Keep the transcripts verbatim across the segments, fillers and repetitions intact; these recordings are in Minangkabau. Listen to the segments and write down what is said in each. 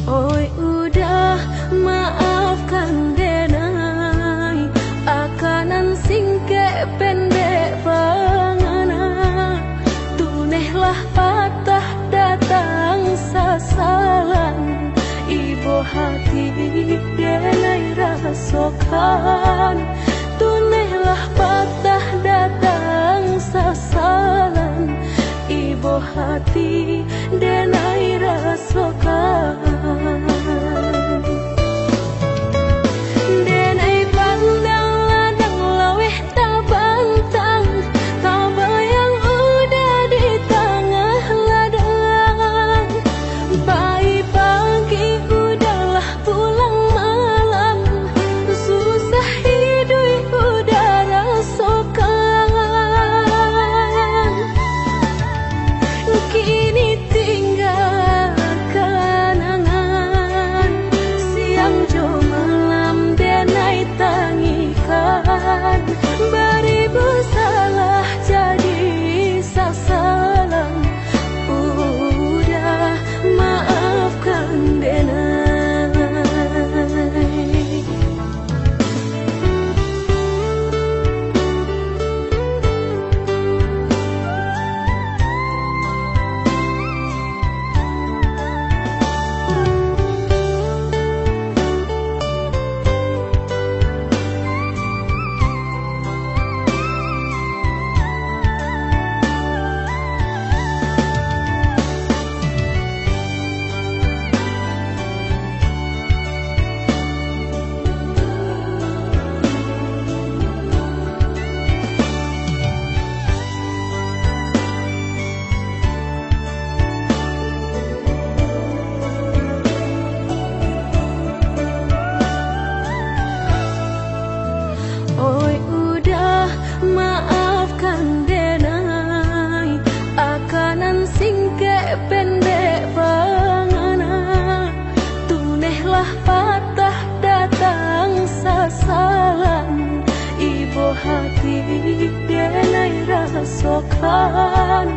Oi udah, maafkan denai, akanan singkek pendek bangana. Tunehlah patah datang sasalan, ibo hati denai rasokan. Tunehlah patah datang sasalan, ibo hati denai rasokan. Denai pandang ladang laweh tabantang, tabayang udah di tangah ladang. Pai pagi udahlah pulang malam, susah iduik udah rasokan. Kini tinggal kanangan, siang jo malam denai tangikan. Baribu salah jadi sasalan, udah maafkan denai. Oi udah, maafkan denai, akanan singkek pendek bangana. Tunehlah patah datang sasalan, ibo hati denai rasokan.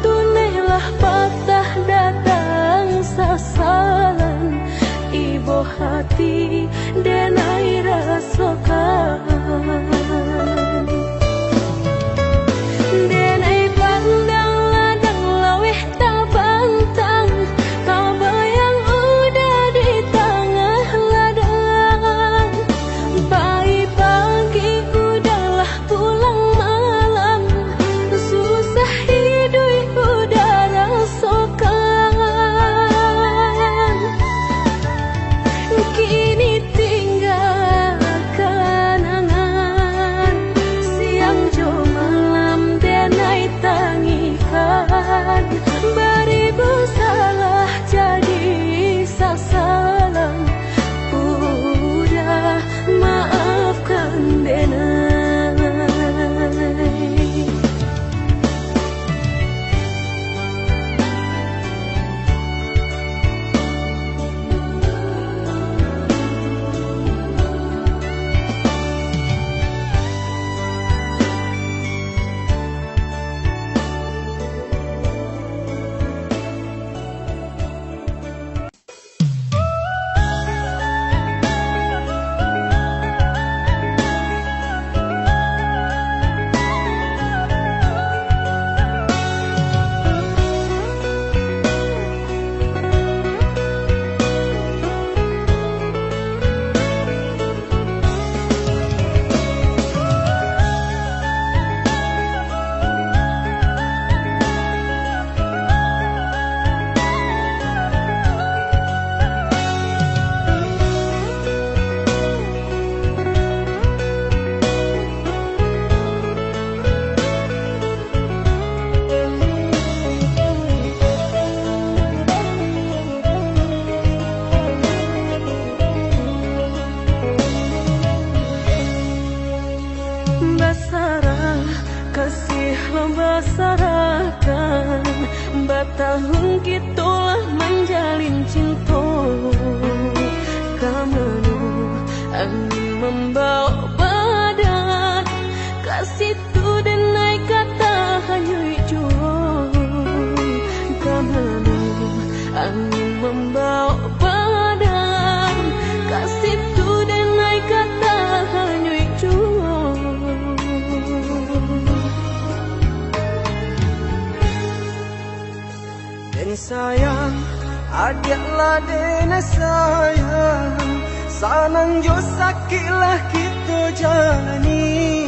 Tunehlah patah datang sasalan, ibo hati denai rasokan. Denai pandang ladang laweh tabantang, tabayang udah di tangah ladang. Pai pagi udahlah pulang malam, susah iduik udah rasokan. Kini tinggal kanangan, siang jo malam denai tangikan. Baribu salah jadi sasalan, udah maafkan denai. Basarah kasih lo basarahkan, batahun kito lah manjalin cinto. Ka mano angin mambaok badan, ka situ denai ka tahanyuik juo. Ka mano angin mambaok badan, Sayang, adiak lah denai sayang, sanang jo sakik lah kito jalani.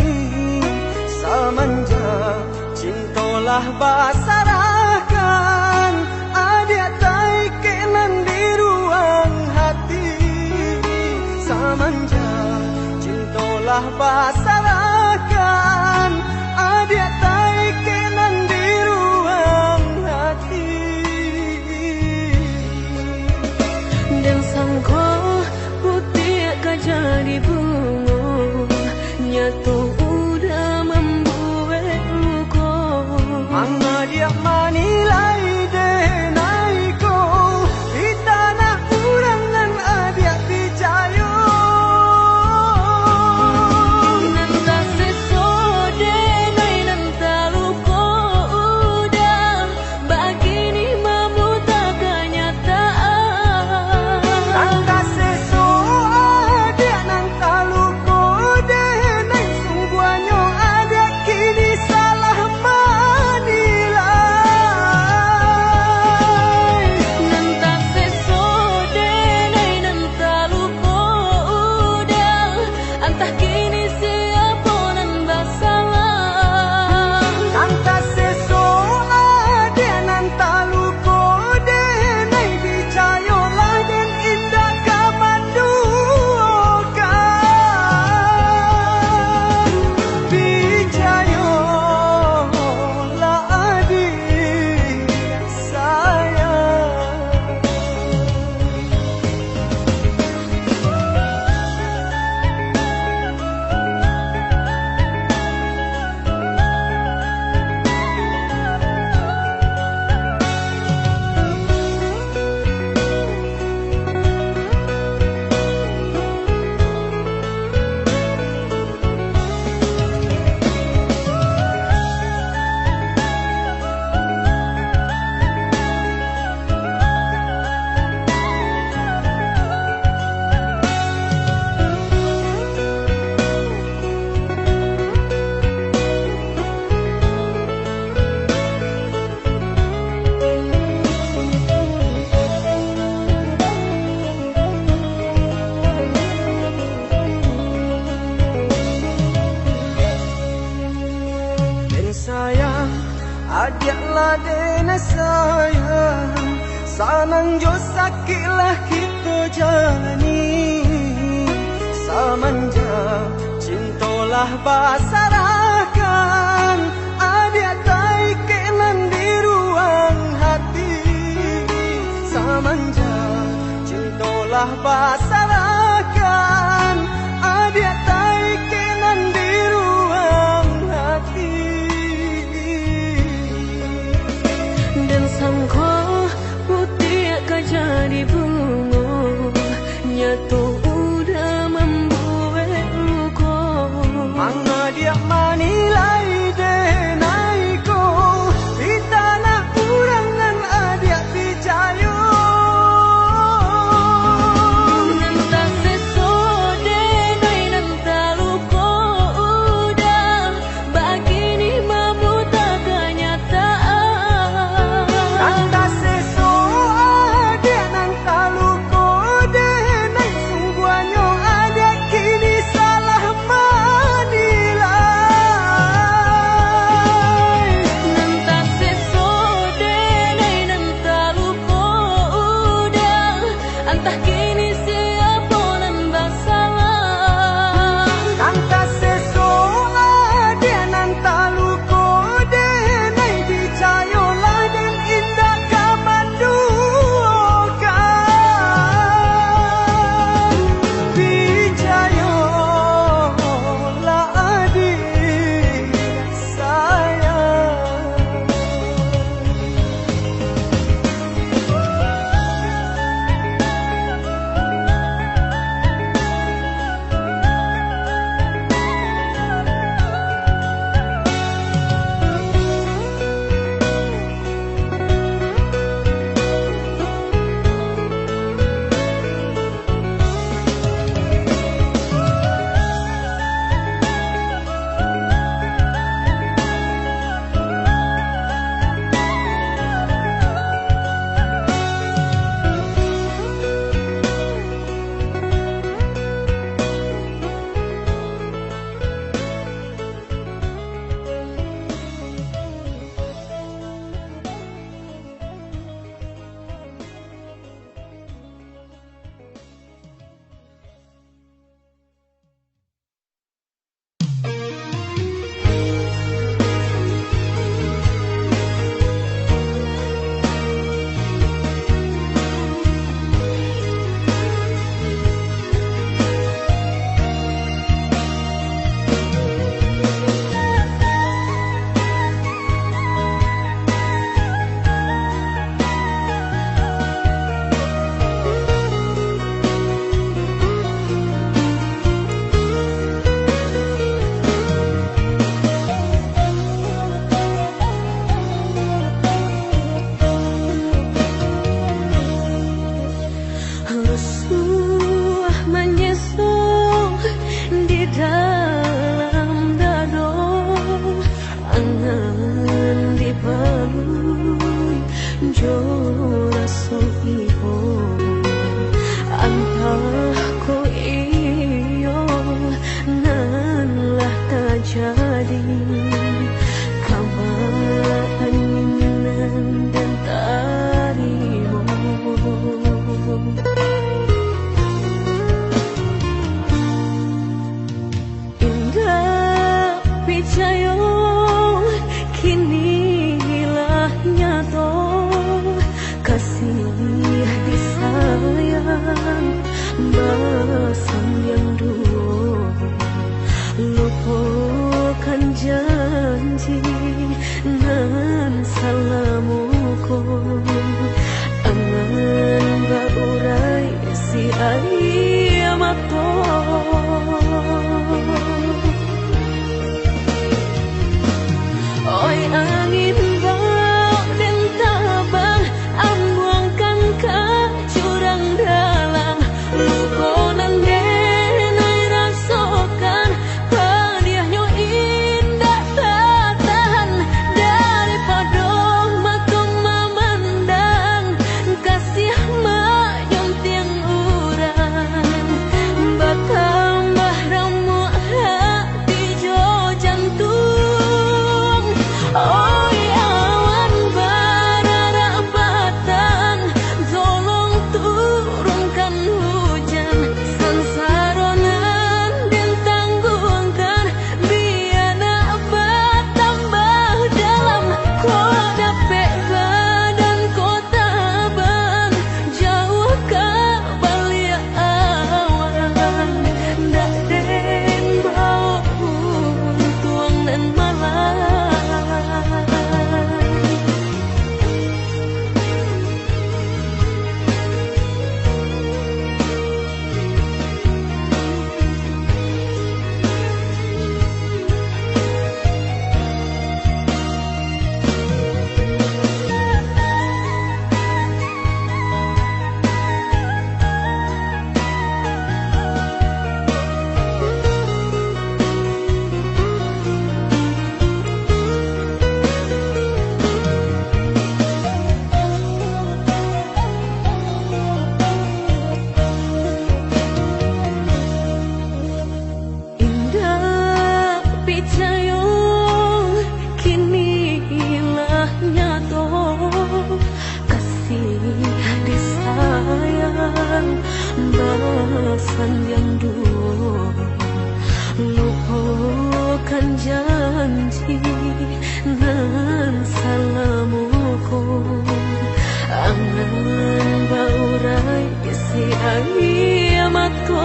Samanjak cinto lah basarahkan, adiak taikek nan di ruang hati. Samanjak cinto lah basarahkan, adiak taikek nan di ruang hati. Den sangko putiak ka jadi bungo, nyato udah mambuek luko. Mangadiak manilai denai ko, di tanah urang nan adiak picayo. Nan taseso denai nan taluko udah, bakini mamuta kanyataan. Nan taseso adiak nan taluko denai, sungguahnyo adiak kini salah manilai. Nan taseso denai nan taluko udah, antah kini siapo nan basalah. Nan taseso adiak nan taluko denai, picayolah den indak ka manduokan. Picayolah adiak sayang. Den sayang, adiak lah denai sayang, sanang jo sakik lah kito jalani. Samanjak cinto lah basarahkan, adiak taikek nan di ruang hati. Samanjak cinto lah basarahkan, adiak taikek nan di ruang hati. Den sangko putiak ka jadi bungo, nyato udah mambuek luko. Mangadiak manilai denai ko, di tanah urang nan adiak picayo. Nan taseso denai nan taluko udah, bakini mamuta kanyataan. Nan taseso adiak nan taluko denai, sungguahnyo adiak kini salah manilai. Nan taseso denai nan taluko udah, antah kini siapo nan basalah. Nan taseso adiak nan taluko denai, picayolah den indak ka manduokan. Picayolah adiak sayang. Lusuah manyeso di dalam dado, angan dibalui jo raso ibo. Antah ko iyo nan lah tajadi, ka baa angin nan den tarimo. Indak picayo, kini lah nyato, kasih disayang basandiang duo. Lupokan janji nan salamo ko, angan baurai si aia mato. Oi angin, bao den tabang, ambuangkan ka jurang dalam. Luko nan den rasokan, padiahnyo indak tatahan. Daripado mato mamandang, kasih manyuntiang urang, batambah ramuak hati jo jantuang. Oi awan bararak batang, tolong turunkan hujan. Sansaro nan den tangguangkan, bia nak batambah dalam. Kok dapek badan ko tabang, jauah ka baliak awan, ndak den bao untuang nan malang. Indak picayo, kini lah nyato, kasih disayang basandiang duo. Lupokan janji nan salamo ko, angan baurai si aia mato.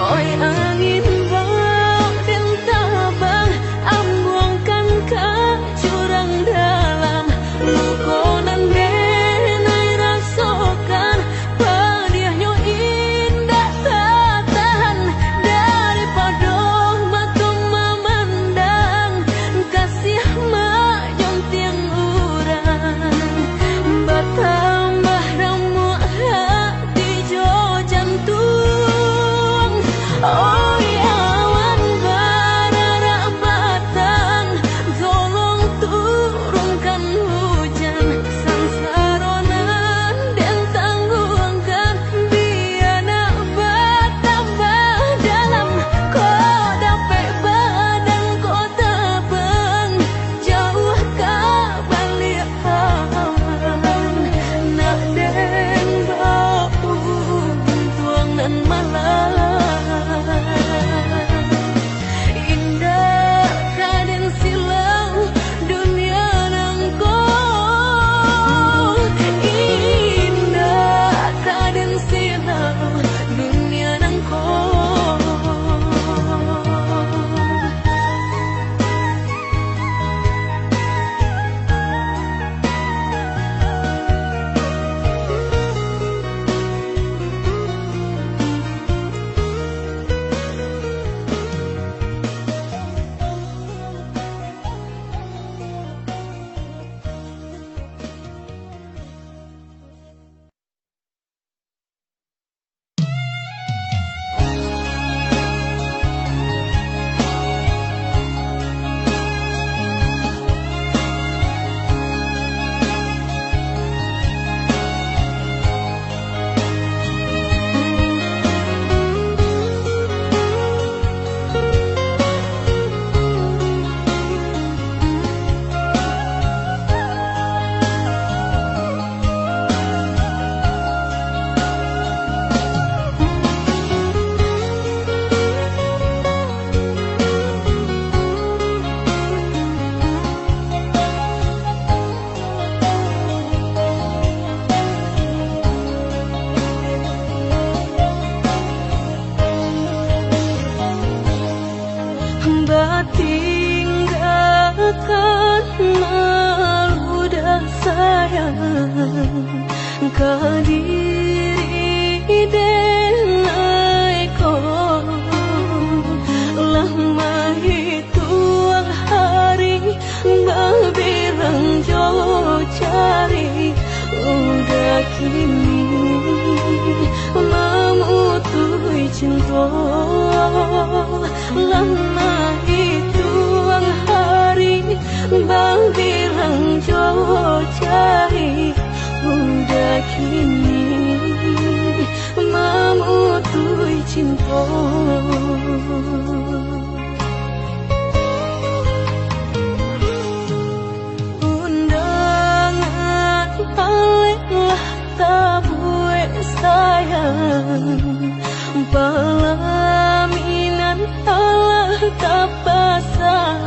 Oi angin, bao den tabang, ambuangkan ka jurang dalam. Luko nan den rasokan, padiahnyo indak tatahan. Daripado mato mamandang, kasih manyuntiang urang, batambah Kadiri denai ko lah mahituang hari, babilang jo jari, udah kini mamutuih cinto. Lah mahituang hari, babilang jo jari, udah kini mamutuih cinto. Undangan alek lah tabuek sayang, palaminan alah tapasan.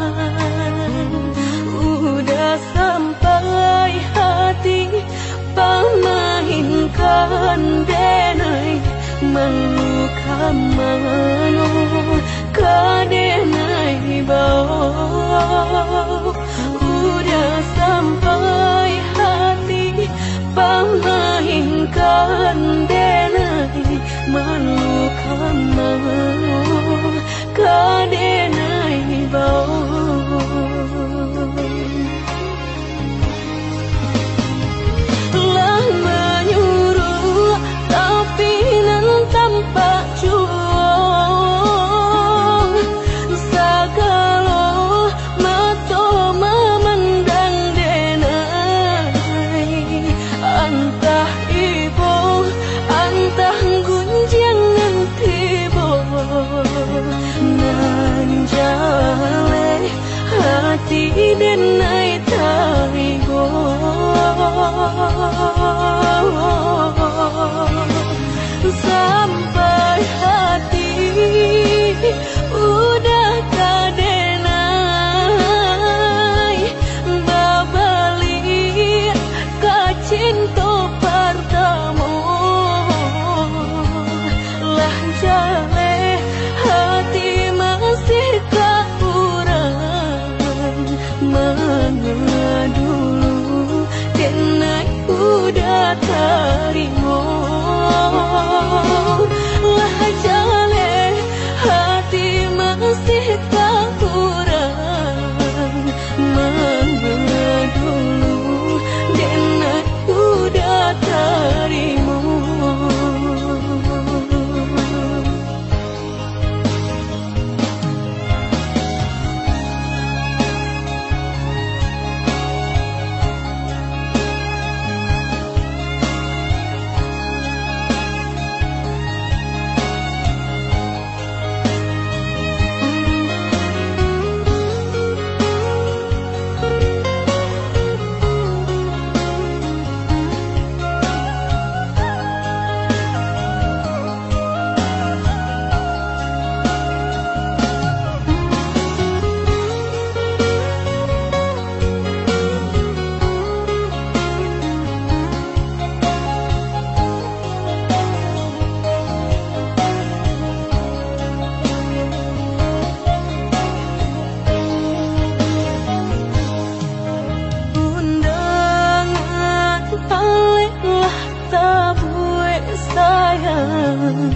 Udah sampai hati pamainkan denai, malu ka mano ka denai bao. Udah sampai hati pamainkan denai, malu ka mano ka denai bao. Lah manyuruak, tapi nan tampak juo, sagalo mato mamandang denai. Antah ibo, antah gunjiang nan tibo, nan jaleh hati denai tarigo. Sampai hati udah ka denai babaliak ka cinto partamo. Lah jaleh hati masih ka urang, manga dulu denai udah tarimo. Lah jaleh hati masih ka urang, manga dulu denai udah tarimo. Undangan alek lah tabuek sayang,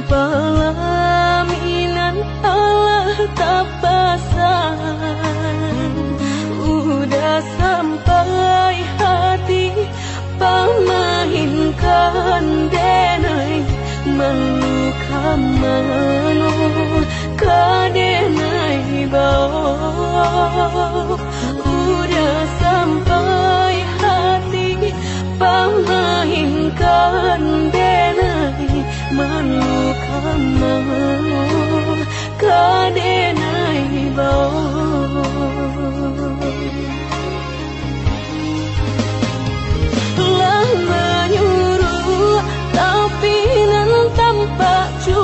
palaminan alah tapasan. Udah sampai hati pamainkan denai, malu ka mano ka denai bao. Udah sampai hati pamainkan denai, malu ka mano ka denai bao. Lah manyuruak, tapi nan tampak juo,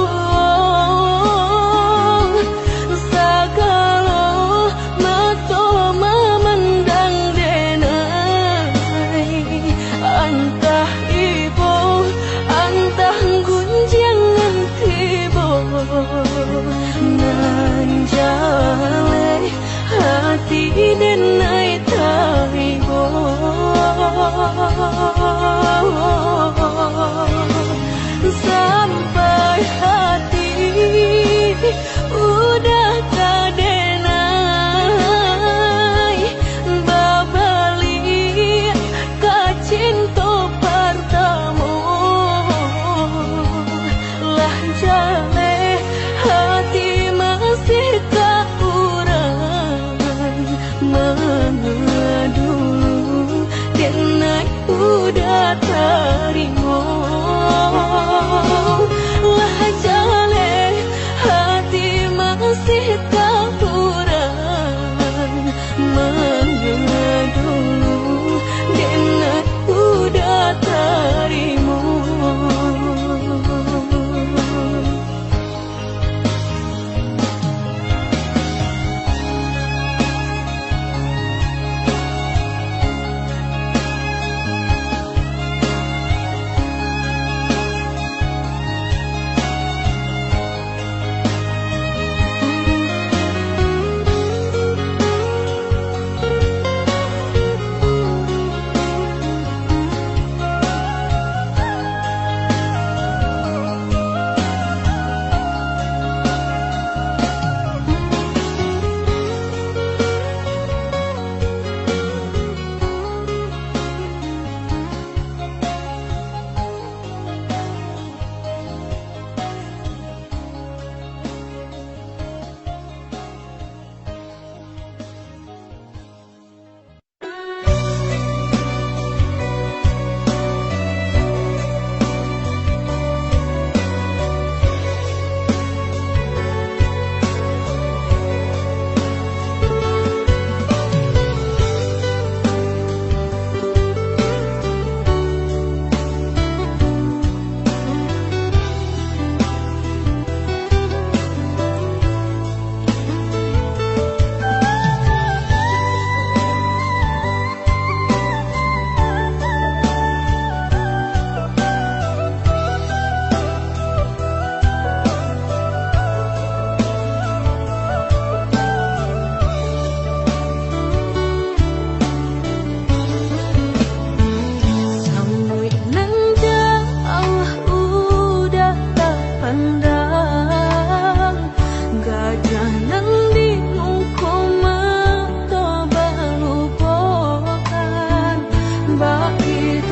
sagalo mato mamandang denai. Antah ibo, antah gunjiang nan tibo, nan jaleh hati denai taribo.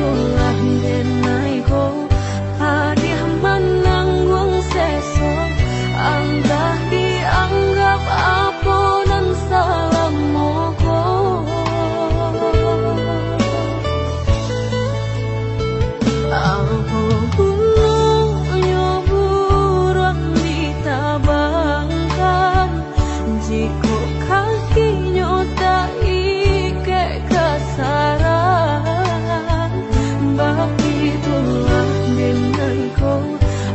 Lah denai ko, padiah manangguang seso, antah dianggap apo nan salamo ko. Apo gunonyo buruang ditabangkan, jikok kakinyo taikek ka sarang? Baitulah denai ko,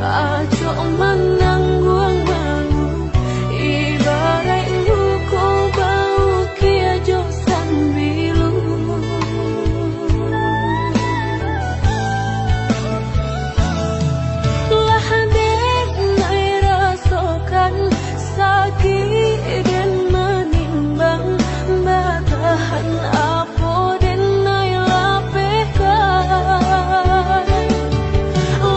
acok manangguang malu, ibaraik luko baukia jo sambilu. Lah denai rasokan sakik den manimbang, batahan apo denai lapehkan.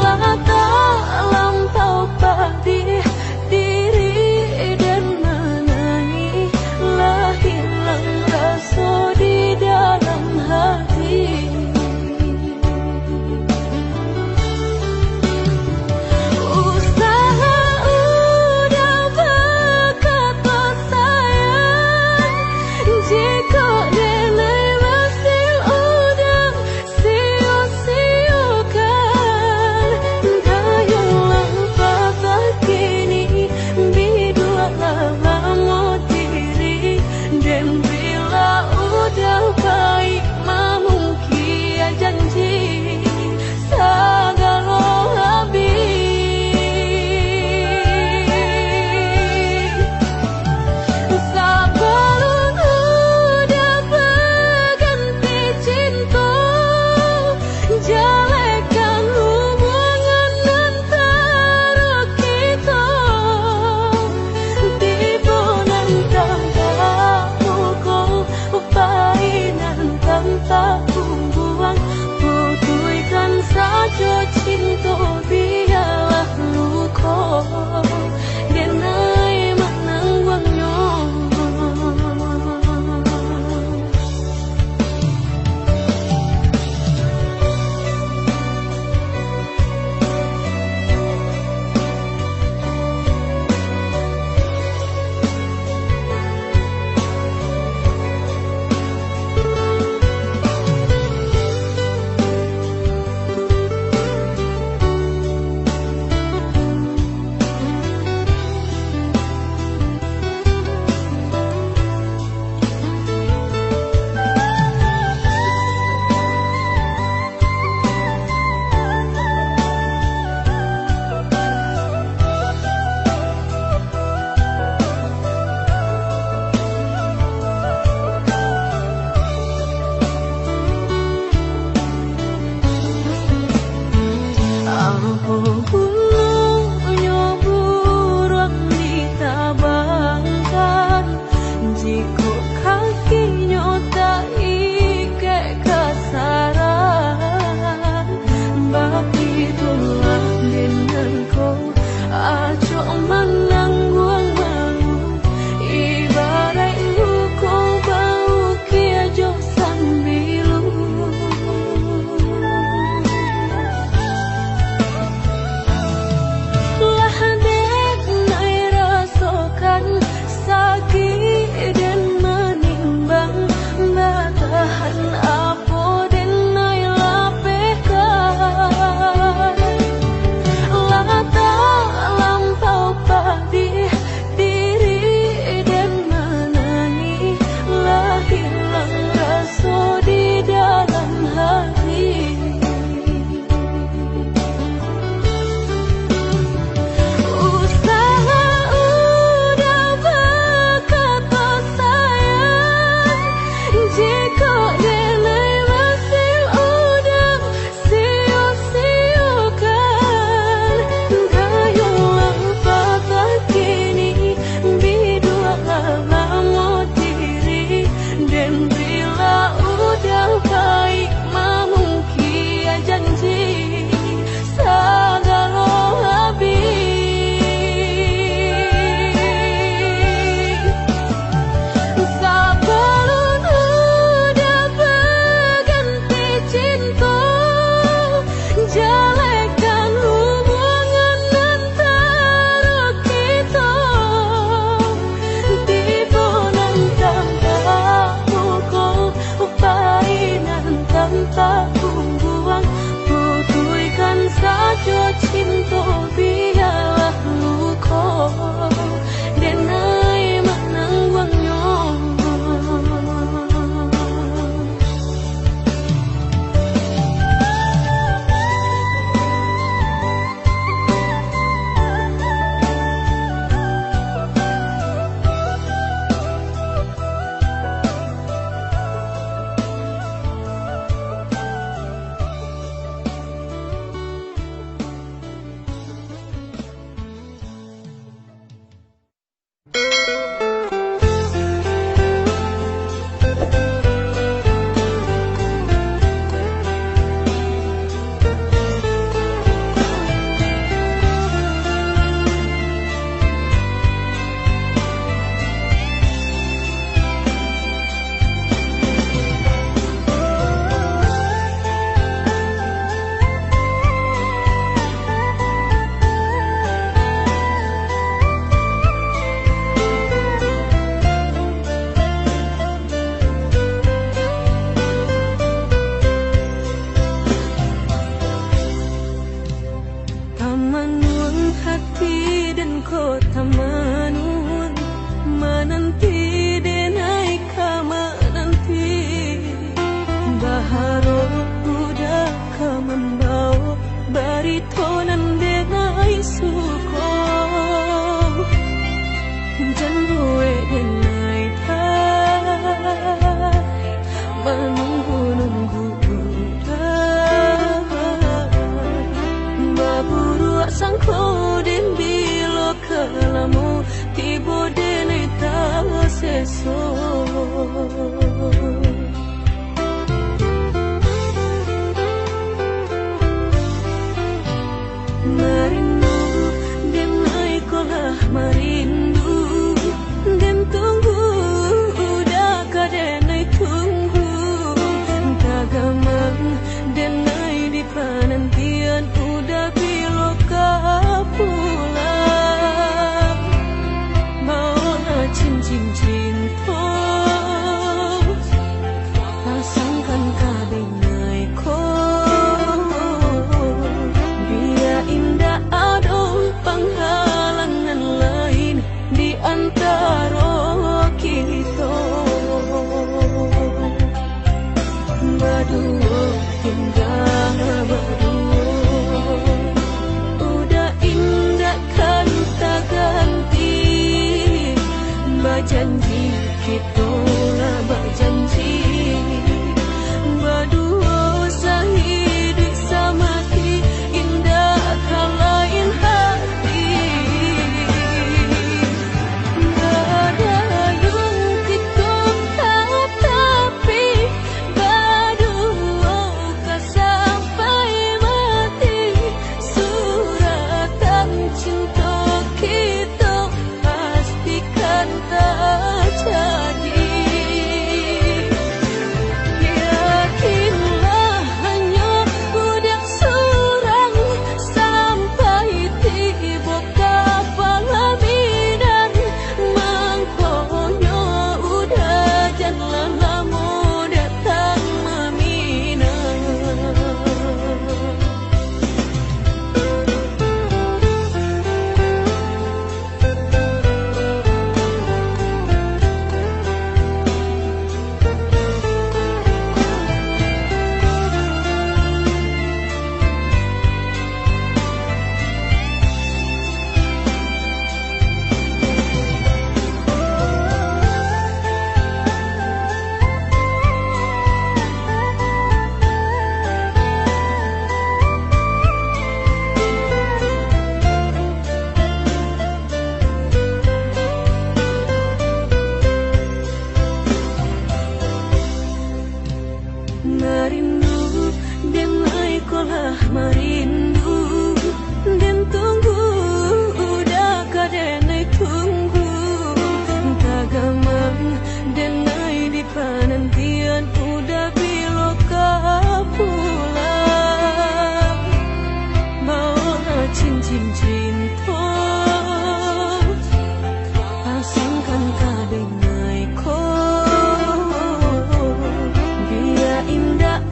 Lah talampau padiah diri den manangih, lah hilang raso di dalam hati. Usahlah uda bakato sayang, jikok denai masih uda sio-siokan. Dayuang lah patah kini, bidualah lamah diri, den bila uda baik mamungkia janji sagalo habih. Sabalun uda baganti cinto, jalehkan hubungan antaro kito. Tibo nan tanpa uko, pai nan tanpa pambuang, putuihkan sajo cinto, bialah luko denai manangguangnyo. Antah pungguang, putuihkan sajo cinto, bialah luko denai manangguangnyo. Tamanuang hati den ko tamanuang, mananti denai ka mananti. Baharap uda ka mambawo barito nan denai suko. Jan buek denai ta manunggu-nunggu uda. Baburuak sangko den bilo ka lamo, tibo denai taseso. Marindu, denai ko lah marindu. Den tunggu, uda ka denai tunggu. Tagamang, denai di panantian, uda bilo ka pulang. Baolah cincin cinto, pasangkan ka denai ko. Bia indak ado panghalang nan lain di antaro kito. Baduo tingga baduo, uda indak kan taganti. Bajanji kito lah bajanji, baduo sahiduik samati, indak ka lain hati. Badayung kito ka tapi, baduo ka sampai mati. Suratan cinto kito pastikan tajadi. Yakinlah, hanyo uda surang sampai tibo ka palaminan. Mangkonyo uda janlah lamo datang maminang. Marindu, denai ko lah marindu. Den tunggu, uda ka denai tunggu. Tagamang, denai di panantian, uda bilo ka pulang. Baolah cincin cinto, pasangkan ka denai ko. Bia indak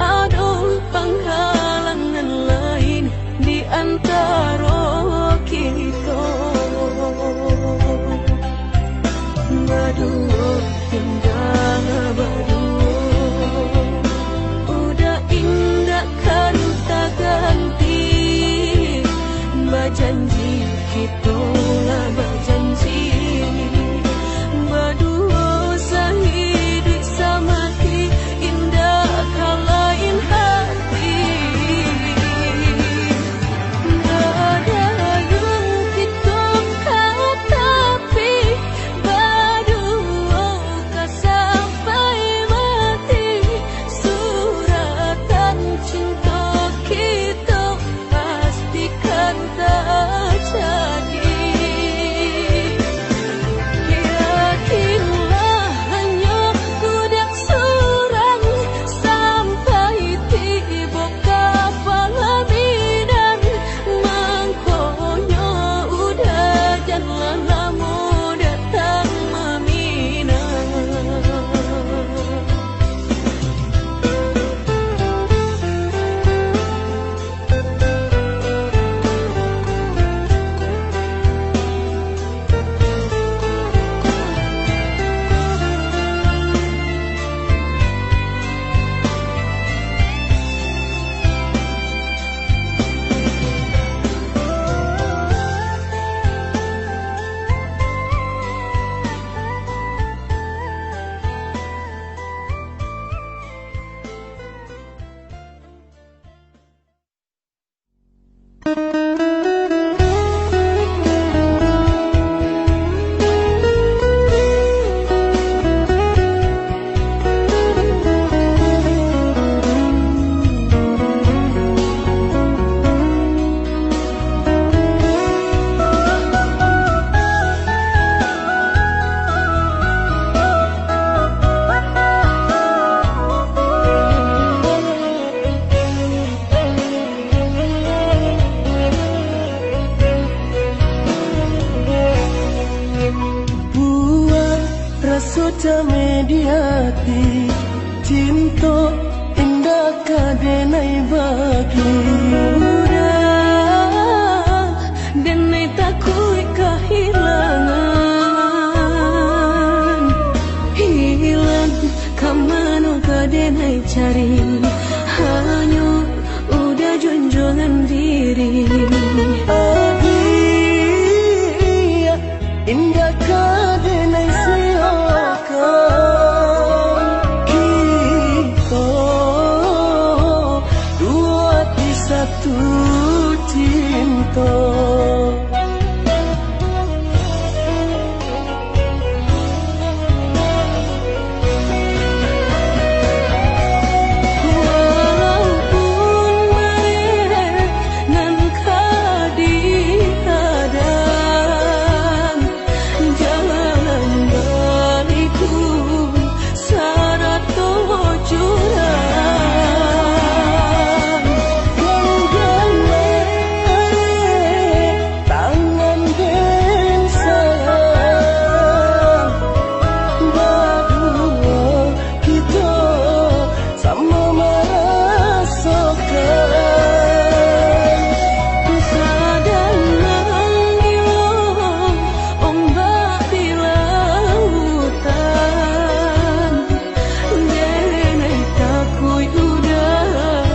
Cinto indak ka denai bagi urang, denai takuik kahilangan. Hilang ka mano ka denai cari, hanyo udah junjuangan diri. Agiah indak ka denai siokan. Kito duo ati satu cinto. Walaupun bareh nan ka dihadang, jalan baliku sarato jurang. Ganggang bareh tangan den sayang, baduo kito samo marasokan. Sadang mangilo ombak di lautan, denai takuik udah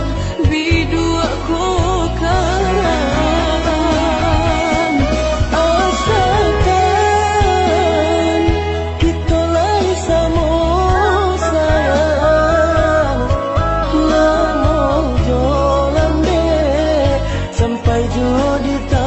biduak ko karam. Asakan kito lai samo sayang, lamo jo lambek, sampai juo di tapian.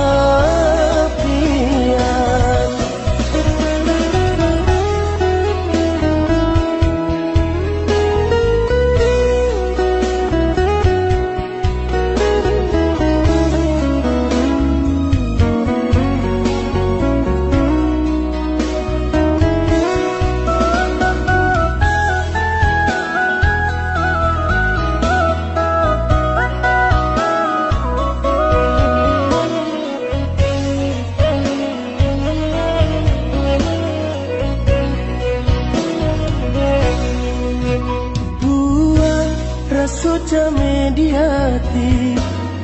Buah raso cameh di ati,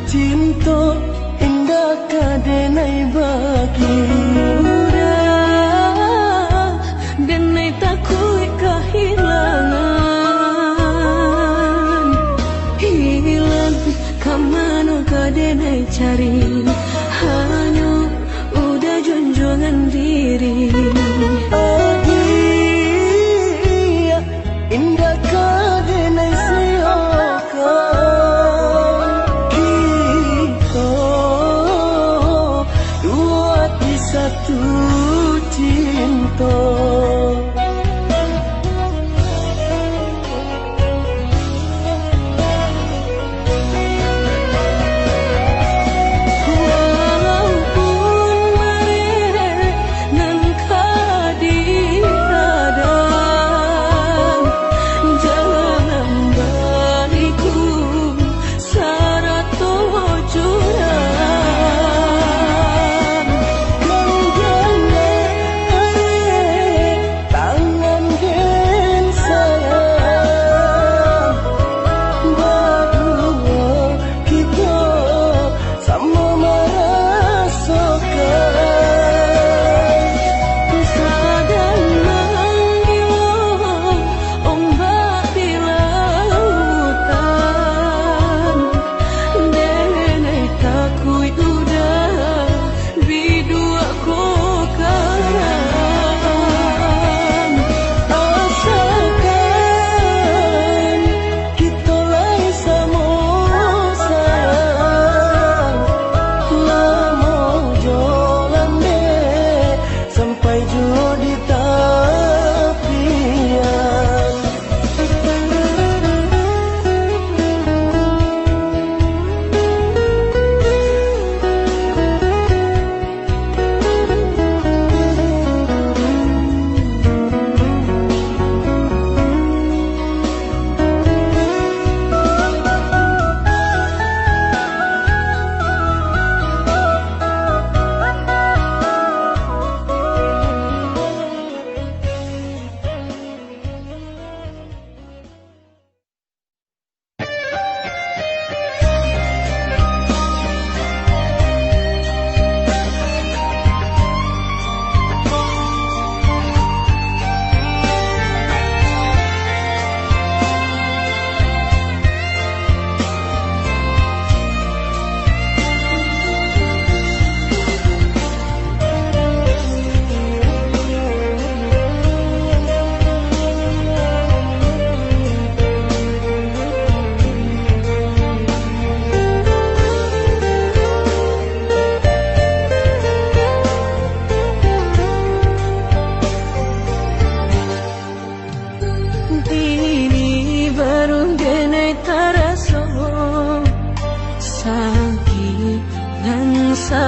cinto indak ka denai bagi urang, denai takuik kahilangan. Hilang ka mano ka denai cari, hanyo udah junjuangan diri. Agiah indak ka denai siokan. Kito duo ati satu cinto. Walaupun bareh nan ka di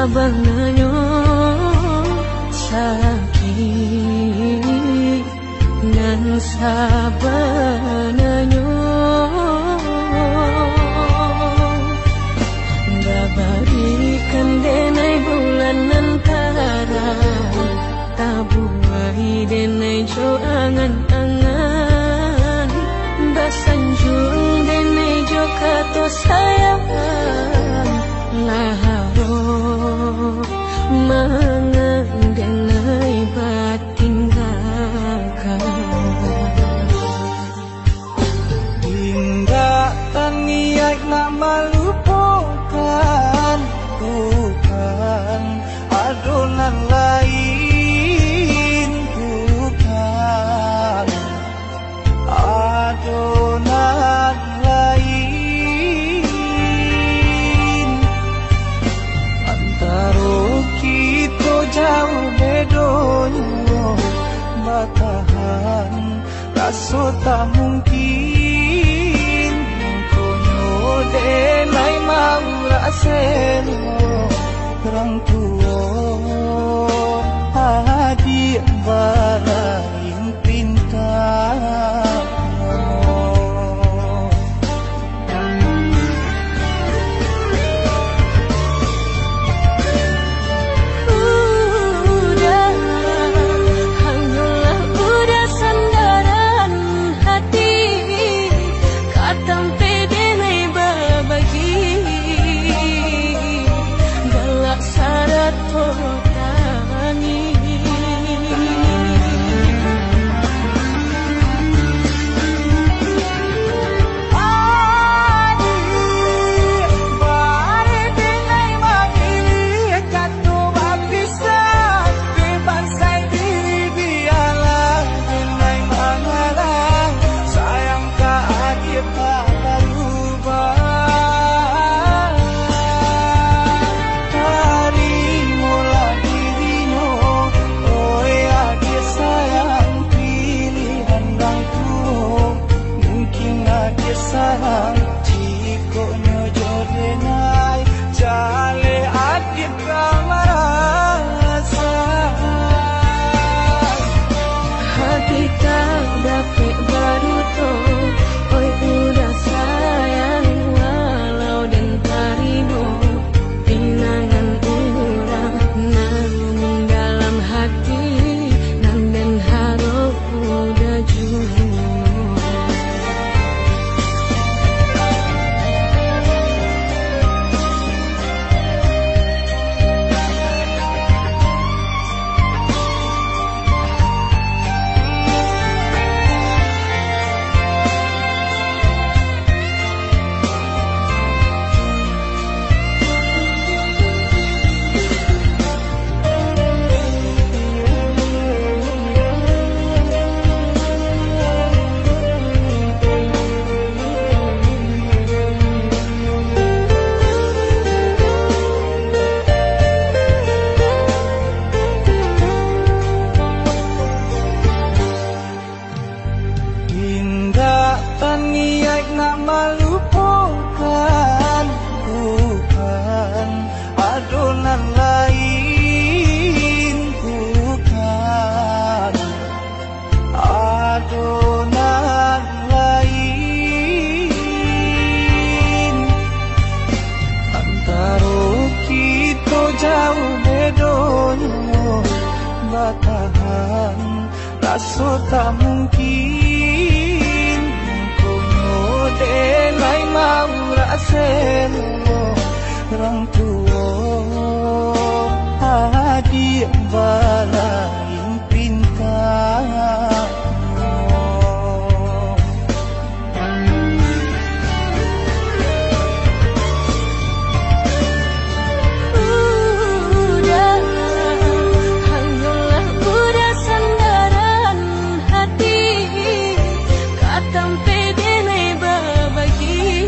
Sabananyo sakik nan sabananyo, babarikan denai bulan nan tarang, tabuai denai jo angan-angan, basanjuang denai jo kato sayang, lah ado mangan denai batinggakan. Indak taniaik nak malupokan, bukan, ado nan lain, bukan, ado nan lain. Antaro kito jauah bedonyo, batahan raso tak mungkin, mangkonyo denai maurak selo, urang tuo adiak balain pinta. Udah, hanyolah udah sandaran hati, ka tampek denai babagi, galak sarato tangih. Tarimolah dirinyo, oi adiak sayang, pilihan urang tuo. Mungkin adiak sayang, jikok nyo jo denai, jaleh adiak ka marasa. Hati tak dapek baduto, oi udah sayang, walau den tarimo pinangan urang nan dalam hati, nan den harok udah juo. Indak taniaik nak malupokan, bukan, ado nan lain, bukan, ado nan lain. Antaro kito jauah bedonyo, batahan raso tak mungkin, mangkonyo denai maurak selo, urang tuo adiak balain pinta. Udah, hanyolah udah sandaran hati, ka tampek denai babagi,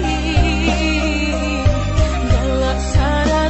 galak sara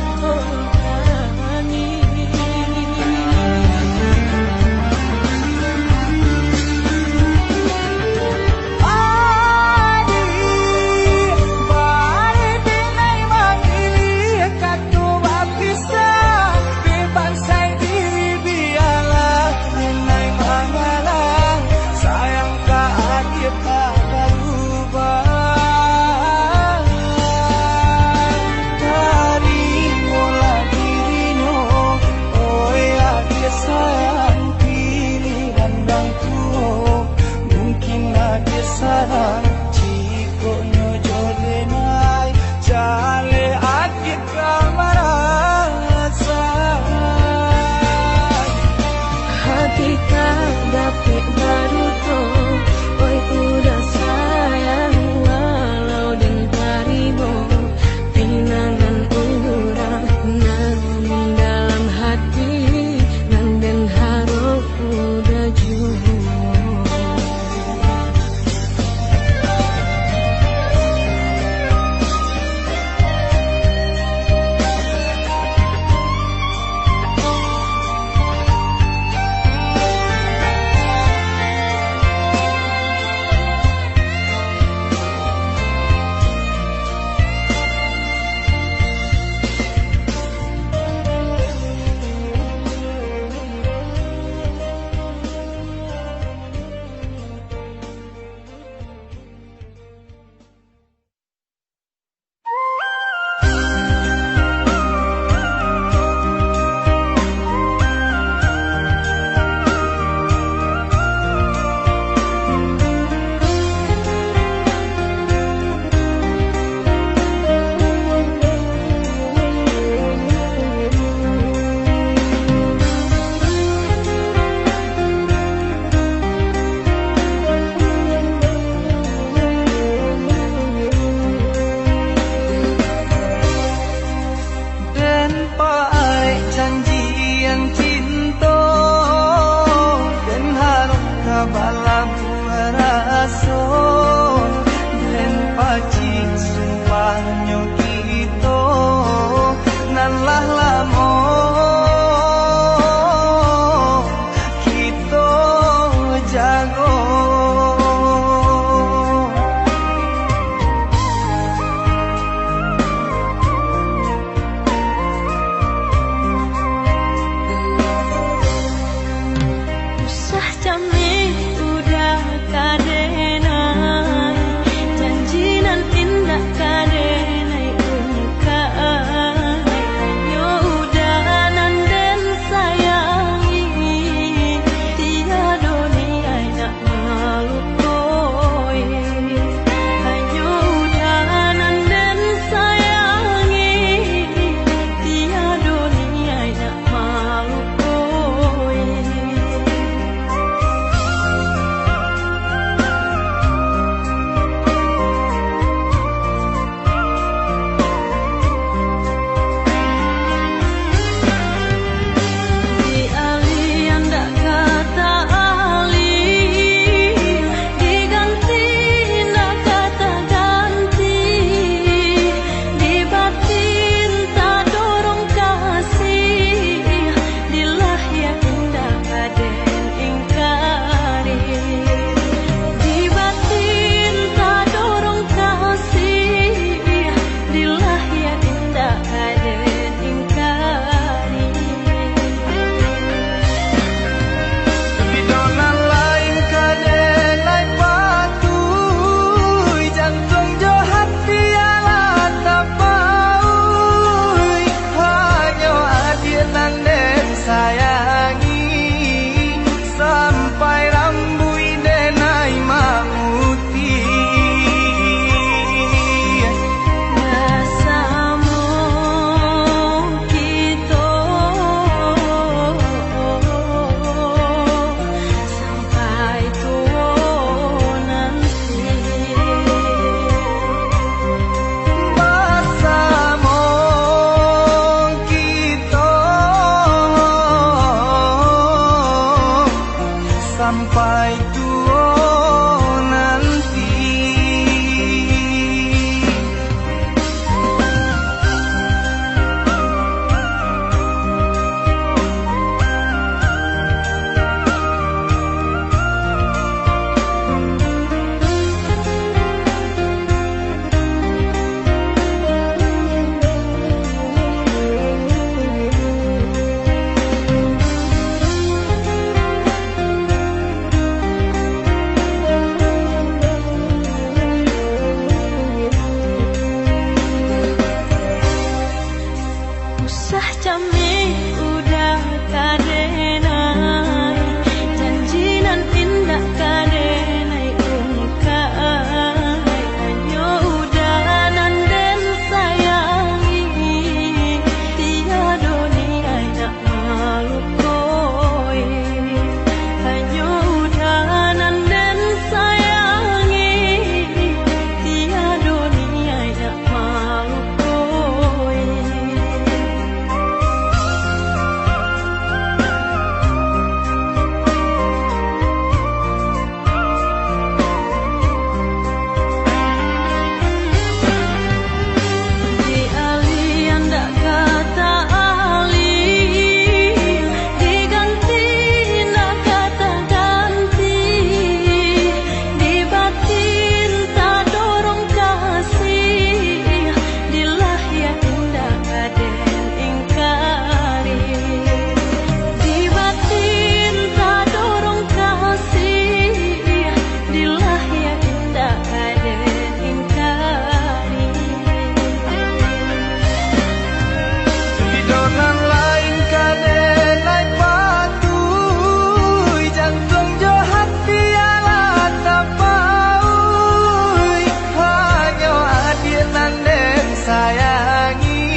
Sayangi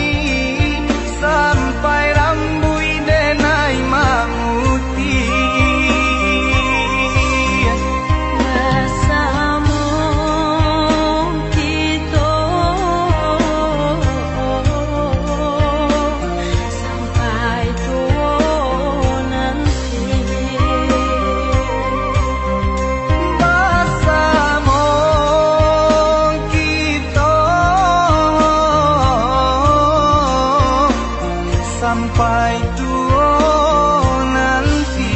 sampai rambuik denai mamutiah. Basamo kito sampai tuo nanti. Basamo kito sampai tuo nanti.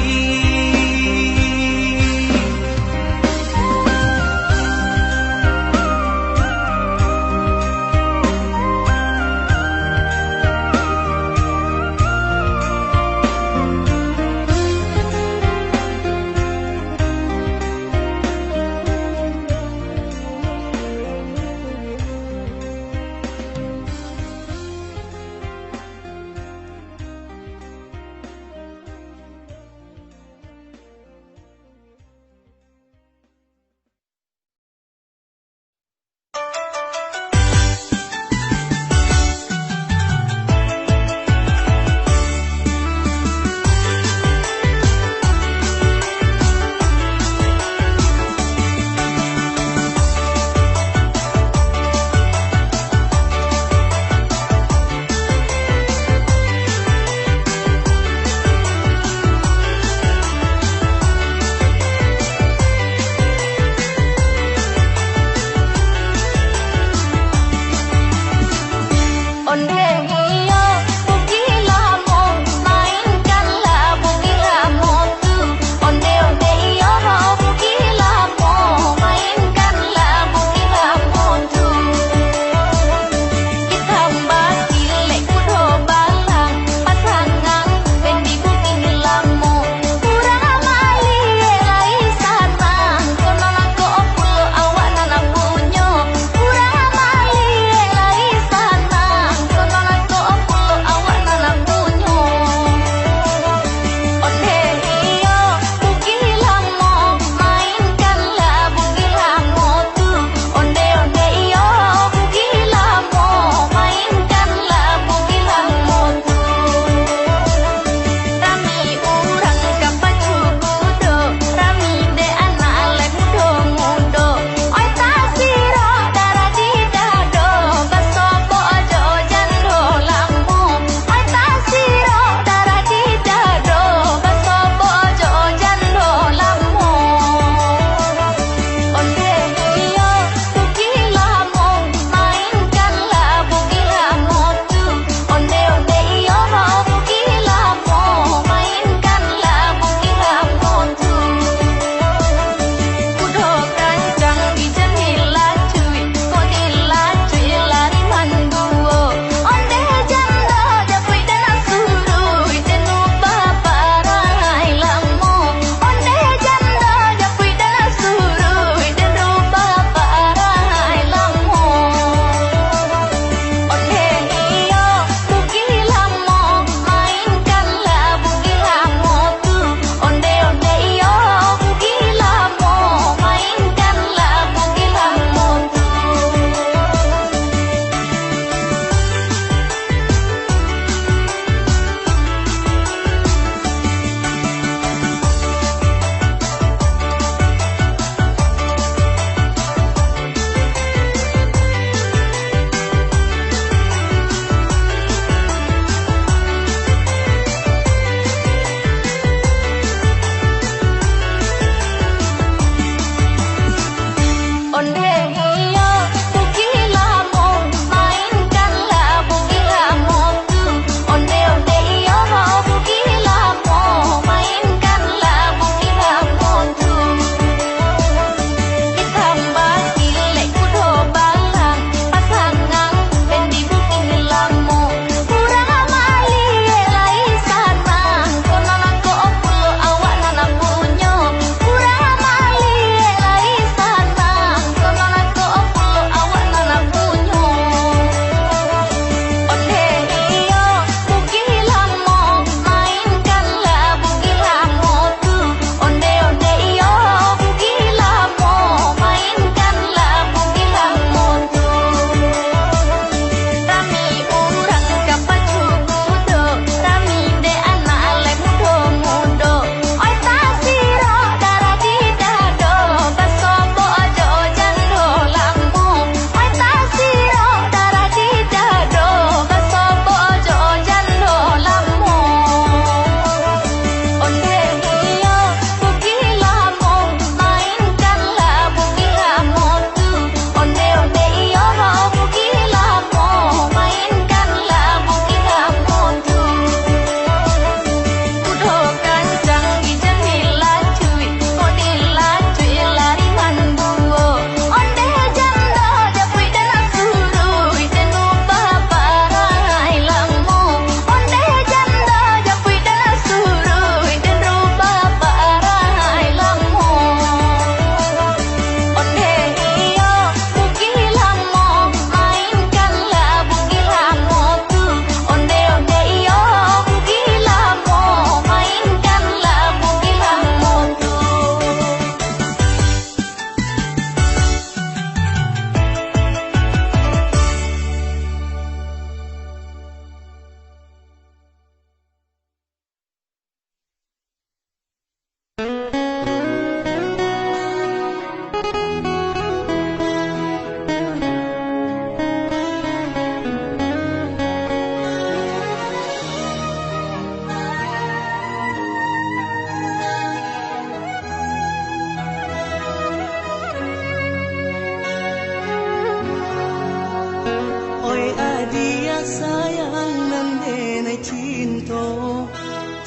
Sayang nan denai cinto,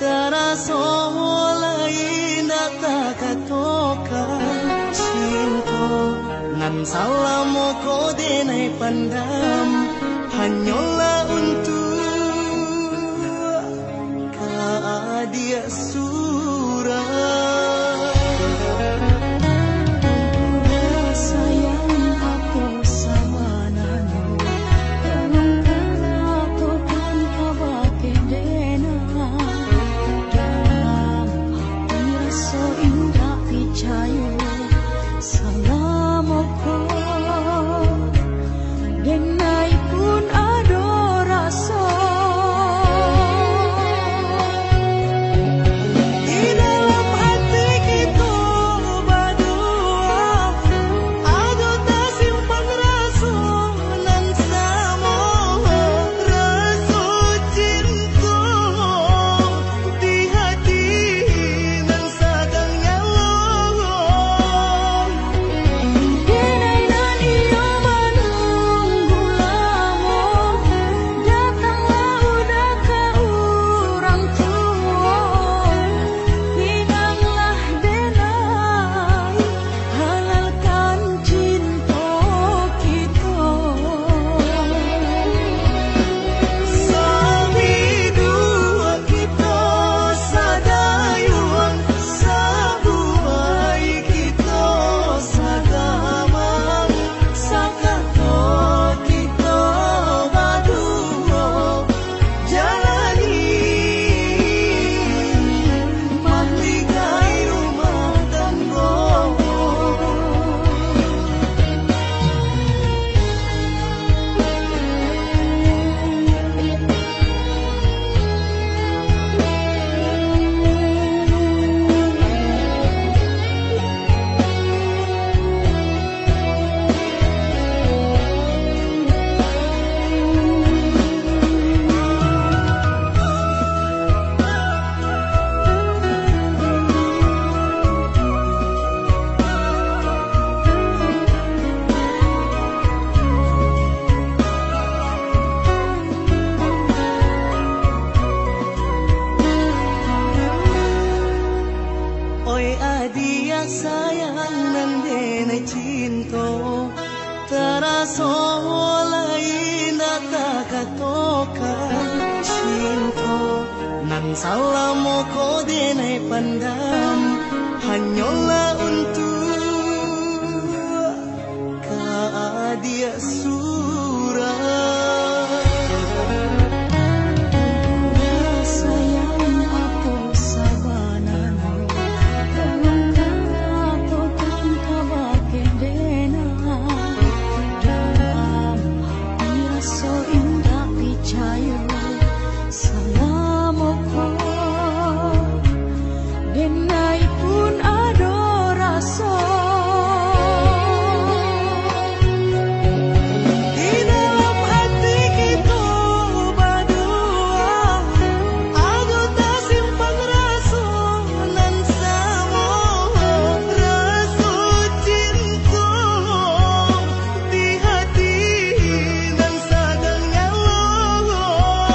taraso lai indak takatokan cinto. Nan salamo ko denai pandam, hanyolah untuak ka adiak surang. Sayang, apo sabananyo, tolong katokan kabake denai. Dalam ati raso indak picayo, salamo ko denai pun ado raso. Di dalam ati kito baduo, ado tasimpan raso nan samo. Raso cinto di hati nan sadang nyalo. Denai nan iyo manunggu lamo, datanglah uda ka urang tuo. Pinanglah denai, halalkan cinto kito. Sabiduak kito sadayuang, sabuai kito sagamang, sakato kito baduo jalani mandigai rumah tanggo. Oi adiak sayang nan denai cinto, taraso lai indak takatokan cinto. Nan salamo ko denai pandam, hanyolah untuak ka adiak surang. Sayang, apo sabananyo, tolong katokan kabake denai. Dalam ati raso indak picayo, salamo ko denai pun ado raso. Di dalam ati kito baduo, ado tasimpan raso nan samo, raso cinto di hati nan sadang nyalo.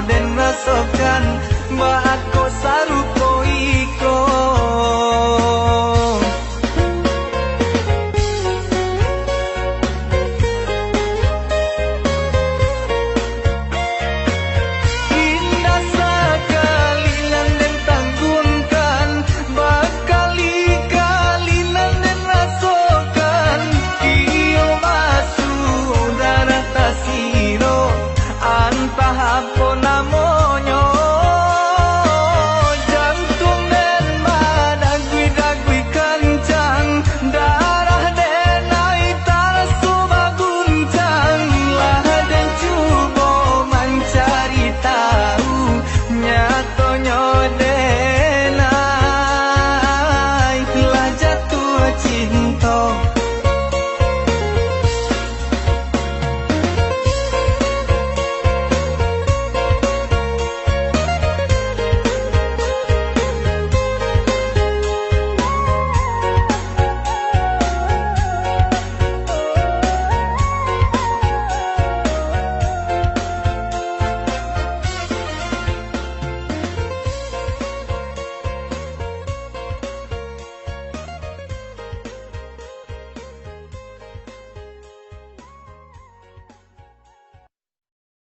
Den rasokan, baa kok sarupo